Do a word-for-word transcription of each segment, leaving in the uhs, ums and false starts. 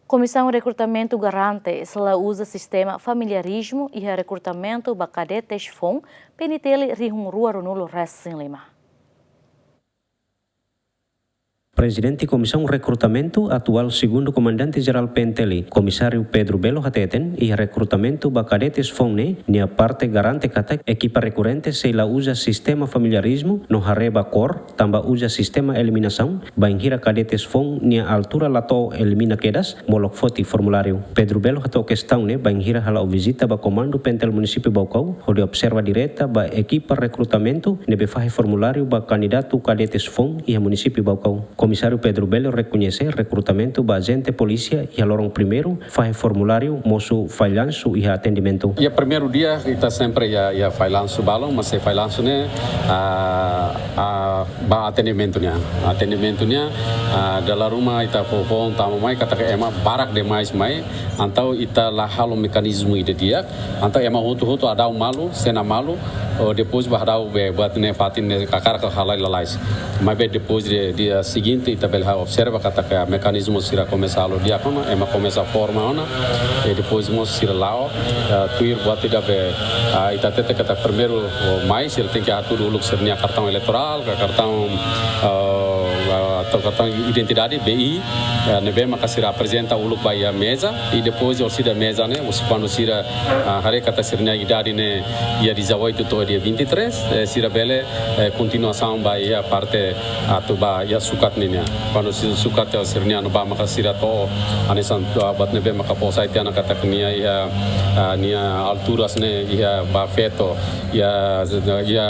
Komisaun Rekrutamentu garante sei la uza sistema familiarizmu iha rekrutamentu ba kadetes foun, P N T L rihun rua ruanulu resin lima. Prezidente Komisaun Rekrutamentu, atuál Segundu Komandante Jerál P N T L, Komisáriu Pedro Belo hateten, iha rekrutamentu ba kadetes foun ne'e, nia parte garante katak ekipa rekrutante sei la uza sistema familiarizmu no haree ba kór, tanba uza sistema eliminasaun, bainhira kadetes foun nia altura la to'o elimina kedas, molok foti formuláriu. Pedro Belo hato'o kestaun ne'e bainhira hala'o vizita ba Komandu P N T L Munisípiu Baucau, hodi observa direta ba ekipa rekrutamentu ne'ebé fahe formuláriu ba kandidatu kadetes foun iha Munisípiu Baucau. Komisáriu Pedro Belo rekoñese rekrutamentu ba ajente polísia iha loron primeiru, fahe formuláriu, mosu fallansu iha atendimentu. Iha primeiru dia ita sempre iha, iha fallansu balun, mas se fallansu ne'e, ah, ah, ba atendimentu nian. Atendimentu nian, ah, dala ruma ita fó, fó tama mai katak ema barak demais mai, entaun ita la halo mekanizmu ida di'ak, entaun ema hotu-hotu hadau malu, sena malu, oh, depois ba hadau be, buat ne'e fatin ne'e hakarak halai lalais. Maibé depois de, dia seguinte, ita bele observa katak mekanizmu sira komesa halo di'ak ona, ema komesa forma ona, i depois mós sira la'o, eh, tuir buat ida be, ah, ita hatete katak primeiru, oh, mai, sira tenke hatudu uluk sira-nia kartaun eleitorál, ka kartaun, ah, ah, atau kartaun identidade, B I, eh, ne'ebé maka sira aprezenta uluk ba iha meza, i depois orsida meza ne'e, orsida kuandu sira, ah, haree katak sira-nia idade ne'e iha dezoito to'o dia vinte e três, eh, sira bele, eh, kontinuasaun ba iha parte atu ba iha sukat nian. Kuandu sira sukat iha sira-nia ne'ebá maka sira to'o hanesan, ah, buat ne'ebé maka fó sai tiha ona katak nia iha, ah, nia altura ne'e iha ba feto, iha, iha,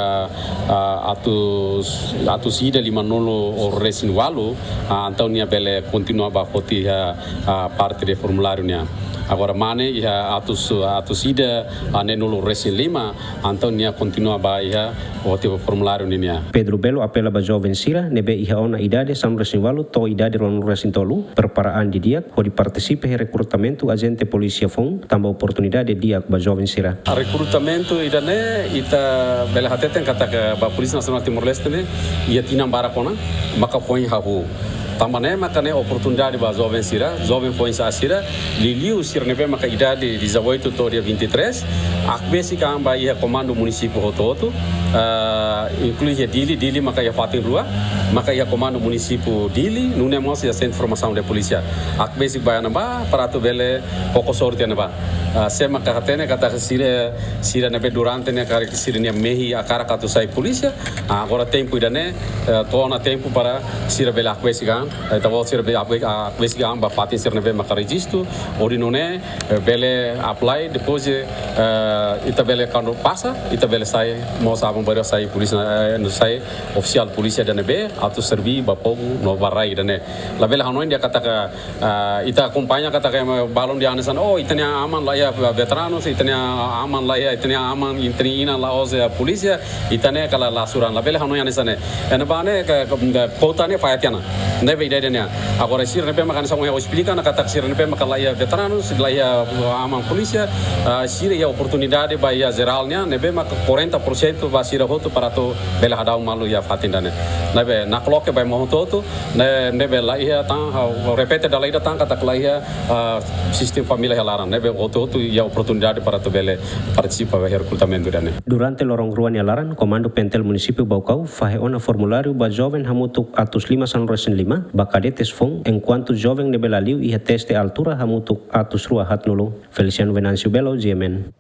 ah, atus, atus ida limanulu resin ualu, ah, entaun nia bele kontinua ba foti iha, ah, parte de formuláriu nian. Agora mane iha atus, atus ida, ah, neenulu resin lima, entaun nia kontinua ba iha foti formuláriu nian. Pedro Belo apela ba joven sira ne'ebé iha ona idade sanulu resin ualu to'o idade ruanulu resin tolu, prepara an didi'ak hodi partisipa iha rekrutamentu ajente polísia foun, tanba oportunidade di'ak ba joven sira. Rekrutamentu ida-ne'e ita bele hateten katak ba Polísia Nasionál Timor-Leste ne'e iha tinan barak ona maka foin hahú. Tanba ne'e maka ne'e oportunidade ba joven sira, joven foin-sa'e sira, liuliu sira ne'ebé maka idade dezoito to'o dia vinte e três, hakbesik an ba iha komandu munisípiu hotu-hotu, ah, inklui iha Dili, Dili maka iha fatin rua, maka iha komandu munisípiu Dili, nune'e mós iha Sentru Formasaun de Polísia. Hakbesik ba iha ne'ebá, para atu bele koko sorte iha ne'ebá. Ah, sé maka hatene katak sira, sira ne'ebé durante ne'e karik sira-nia mehi hakarak atu sai polísia, ah, agora tempu ida-ne'e, eh, to'o ona tempu para sira bele hakbesik an, eh, ita-boot sira bele hakbe-, hakbesik an ba fatin sira ne'ebé maka rejistu, hodi nune'e, eh, bele apply, depois, eh, ita bele kuandu pasa, ita bele sai, mós aban-bainrua sai polísia, eh, no sai ofisiál polísia ida ne'ebé atu serbí ba povu no ba rai ida-ne'e. Labele hanoin dehan katak, ah, ita akompaña katak ema balun dehan hanesan, oh, ita-nia aman la iha veteranus, ita-nia aman la iha, ita-nia aman, ita-nia inan la'ós iha polísia, ita-nia kala la suran, labele hanoin hanesan ne'e. Iha ne'ebá ne'e ke, ke, kuota ne'e fahe tiha ona. Ne'ebé ida-idak nian. Agora sira ne'ebé maka hanesan ohin ha'u esplika ona katak sira ne'ebé maka la iha veteranus, la iha aman polísia, ah, sira iha oportunidade ba iha jerál nian, ne'ebé maka quarenta por cento ba sira hotu para atu bele hadau malu iha fatin ida-ne'e. Ne'ebé nakloke ba ema hotu-hotu, ne'e, ne'ebé la iha tan, ha'u repete dala ida tan katak la iha, ah, sistema família iha laran, ne'ebé hotu-hotu iha oportunidade para atu bele partisipa ba rekrutamentu ida-ne'e. Durante loron rua nia laran, Komandu P N T L Munisípiu Baucau fahe ona formuláriu ba joven hamutuk atus lima sanulu resin lima, ba kadetes foun, enkuantu joven ne'ebé la liu iha teste altura hamutuk atus rua haatnulu. Feliciano Venâncio Belo, G M N.